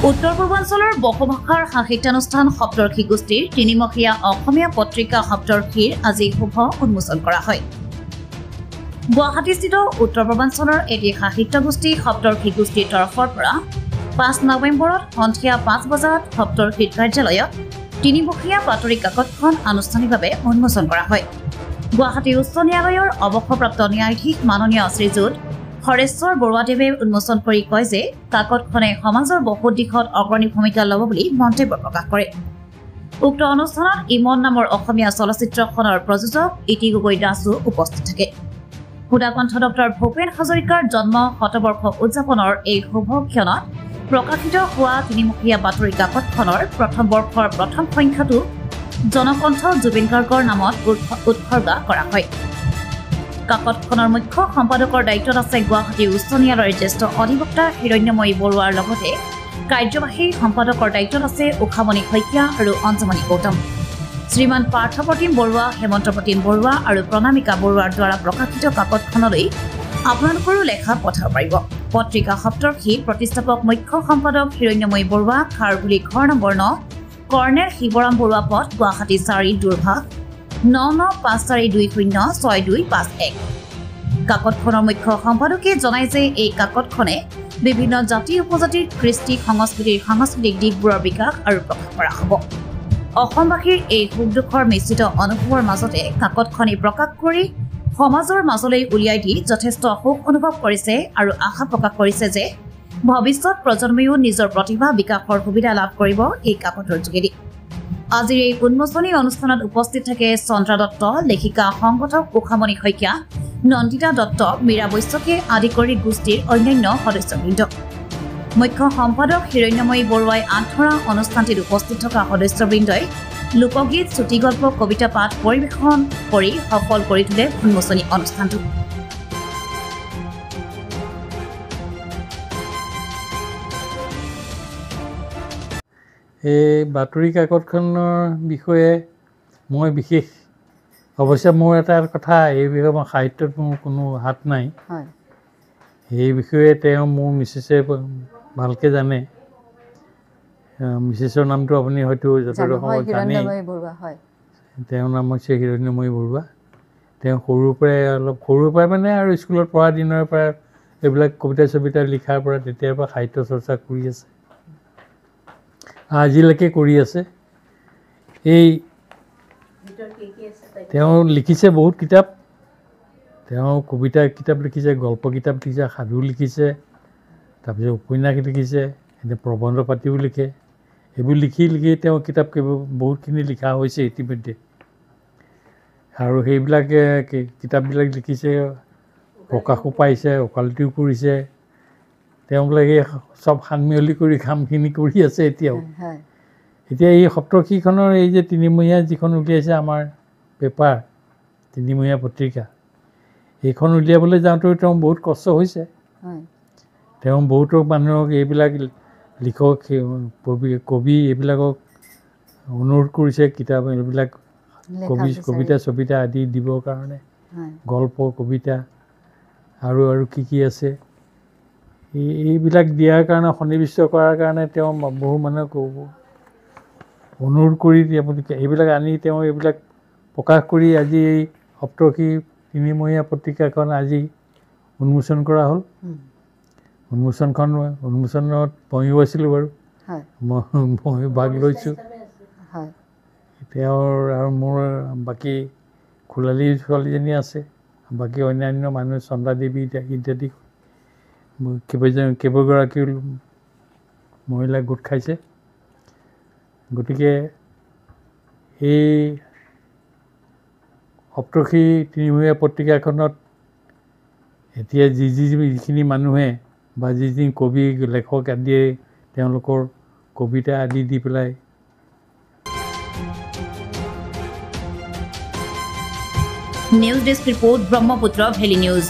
উত্তৰ পূৰ্বাঞ্চলৰ বহুভাষাৰ সাহিত্যানুষ্ঠান সপ্তৰ্ষি গোষ্ঠীৰ তিনিমহীয়া অসমীয়া পত্ৰিকা সপ্তৰ্ষিৰ আজি শুভ উন্মোচন কৰা হয়। গুৱাহাটীস্থিত উত্তৰ পূৰ্বাঞ্চলৰ এটি সাহিত্য গোষ্ঠী সপ্তৰ্ষি গোষ্ঠীৰ তৰফৰ পৰা 5 নৱেম্বৰত সন্ধিয়া 5 বজাত সপ্তৰ্ষিৰ কাৰ্যালয়ত তিনিমহীয়া বাতৰি কাকতখন আনুষ্ঠানিকভাৱে উন্মোচন কৰা হয়। গুৱাহাটী উচ্চ ন্যায়ালয়ৰ অৱসৰপ্ৰাপ্ত ন্যায়াধীশ মাননীয় শ্ৰীযুত হৰেশ্বৰ বৰুৱাদেৱে উন্মোচন কৰি কয় যে কাকতখনে সমাজৰ বহু দিশত অগ্ৰণী ভূমিকা ল'ব বুলি মন্তব্য প্ৰকাশ কৰে। উক্ত অনুষ্ঠানত ইমন নামৰ অসমীয়া চলচ্চিত্ৰখনৰ প্ৰযোজক ইতি গগৈ দাসো উপস্থিত থাকে। সুধাকণ্ঠ ডক্টৰ ভূপেন হাজৰিকাৰ জন্ম শতবৰ্ষ উদযাপনৰ এই শুভ ক্ষণত প্ৰকাশিত হোৱা তিনিমুখীয়া বাতৰি কাকতখনৰ প্ৰথম বৰ্ষৰ প্ৰথম সংখ্যাটো জনকণ্ঠ জুবিন গাৰ্গৰ নামত উৎসৰ্গা কৰা হয়। কাকতখনৰ মুখ্য সম্পাদকৰ দায়িত্বত আছে গুৱাহাটী উচ্চ ন্যায়ালয়ৰ জ্যেষ্ঠ অধিবক্তা হিৰণ্যময়ী বৰুৱাৰ লগতে কাৰ্যবাহী সম্পাদকৰ দায়িত্বত আছে উষামণি শইকীয়া আৰু অঞ্জুমণি গৌতম। শ্ৰীমান পাৰ্থপ্ৰতিম বৰুৱা, হেমন্ত প্ৰতিম বৰুৱা আৰু প্ৰণামিকা বৰুৱাৰ দ্বাৰা প্ৰকাশিত কাকতখনলৈ আপোনালোকৰো লেখা পঠাব পাৰিব। পত্ৰিকা সপ্তৰ্ষি প্ৰতিষ্ঠাপক মুখ্য সম্পাদক হিৰণ্যময়ী বৰুৱা, খাৰঘুলি ঘৰ নম্বৰ 9, কৰ্ণেল শিৱৰাম বৰুৱা পথ, গুৱাহাটী 4, দূৰভাষ 9954206251। কাকতখনৰ মুখ্য সম্পাদকে জনায় যে এই কাকতখনে বিভিন্ন জাতি উপজাতিৰ কৃষ্টি সংস্কৃতিৰ সাংস্কৃতিক দিশবোৰৰ বিকাশ আৰু প্ৰকাশ কৰা হ'ব। অসমবাসীৰ এই সুখ দুখৰ মিশ্ৰিত অনুভৱৰ মাজতে কাকতখনি প্ৰকাশ কৰি সমাজৰ মাজলৈ উলিয়াই দি যথেষ্ট সুখ অনুভৱ কৰিছে আৰু আশা প্ৰকাশ কৰিছে যে ভৱিষ্যত প্ৰজন্মইও নিজৰ প্ৰতিভা বিকাশৰ সুবিধা লাভ কৰিব এই কাকতৰ যোগেদি। আজিৰ এই উন্মোচনী অনুষ্ঠানত উপস্থিত থাকে চন্দ্ৰা দত্ত, লেখিকা সংগঠক উষামণি শইকীয়া, নন্দিতা দত্ত, মীৰা বৈশ্যকে আদি কৰি গোষ্ঠীৰ অন্যান্য সদস্যবৃন্দ। মুখ্য সম্পাদক হিৰণ্যময়ী বৰুৱাই আঁত ধৰা অনুষ্ঠানটিত উপস্থিত থকা সদস্যবৃন্দই লোকগীত, চুটিগল্প, কবিতা পাঠ পৰিৱেশন কৰি সফল কৰি তোলে উন্মোচনী অনুষ্ঠানটো। এই বাতৰি কাকতখনৰ বিষয়ে মই বিশেষ অৱশ্যে মোৰ এটা কথা, এই বিষয়ে মই সাহিত্যত মোৰ কোনো হাত নাই, সেই বিষয়ে তেওঁ মোৰ মিছেছে ভালকৈ জানে। মিছেছৰ নামটো আপুনি হয়তো যতদূৰ সম্ভৱ জানেই, তেওঁৰ নাম হৈছে হিৰণ্যময়ী বৰুৱা। তেওঁ সৰুৰ পৰাই অলপ সৰুৰ পৰাই মানে আৰু স্কুলত পঢ়া দিনৰ পৰা এইবিলাক কবিতা চবিতা লিখাৰ পৰা তেতিয়াৰ পৰা সাহিত্য চৰ্চা কৰি আছে, আজিলৈকে কৰি আছে। এই তেওঁ লিখিছে বহুত কিতাপ, তেওঁ কবিতা কিতাপ লিখিছে, গল্প কিতাপ লিখিছে, সাধু লিখিছে, তাৰপিছত উপন্যাস লিখিছে, এতিয়া প্ৰবন্ধ পাতিও লিখে। এইবোৰ লিখি লিখি তেওঁ কিতাপ বহুতখিনি লিখা হৈছে ইতিমধ্যে, আৰু সেইবিলাকে কিতাপবিলাক লিখিছে, প্ৰকাশো পাইছে, ওকালতিও কৰিছে। তেওঁবিলাকে চব সানমিহলি কৰি কামখিনি কৰি আছে এতিয়াও। এতিয়া এই সপ্তৰ্ষিখনৰ এই যে তিনিমহীয়া যিখন উলিয়াইছে আমাৰ পেপাৰ, তিনিমহীয়া পত্ৰিকা, এইখন উলিয়াবলৈ যাওঁতেও তেওঁ বহুত কষ্ট হৈছে। তেওঁ বহুতো মানুহক এইবিলাক লিখক, কবি এইবিলাকক অনুৰোধ কৰিছে কিতাপ এইবিলাক কবি কবিতা চবিতা আদি দিবৰ কাৰণে, গল্প কবিতা আৰু আৰু কি কি আছে এইবিলাক দিয়াৰ কাৰণে, সন্নিৱিষ্ট কৰাৰ কাৰণে তেওঁ বহু মানুহক অনুৰোধ কৰি এইবিলাক আনি তেওঁ এইবিলাক প্ৰকাশ কৰি আজি এই সপ্তৰ্ষি তিনিমহীয়া পত্ৰিকাখন আজি উন্মোচন কৰা হ'ল। উন্মোচনত ময়ো আছিলোঁ বাৰু, ময়ো ভাগ লৈছোঁ। তেওঁৰ আৰু মোৰ বাকী খুলালী ছোৱালীজনী আছে, বাকী অন্যান্য মানুহ চন্দা দেৱী ইত্যাদি কেইবাগৰাকীও মহিলা গোট খাইছে। গতিকে এই সপ্তৰ্ষি তিনিমহীয়া পত্ৰিকাখনত এতিয়া যি যি যিখিনি মানুহে বা যি যি কবি লেখক আদিয়ে তেওঁলোকৰ কবিতা আদি দি পেলাই। News desk report, Brahmaputra valley news.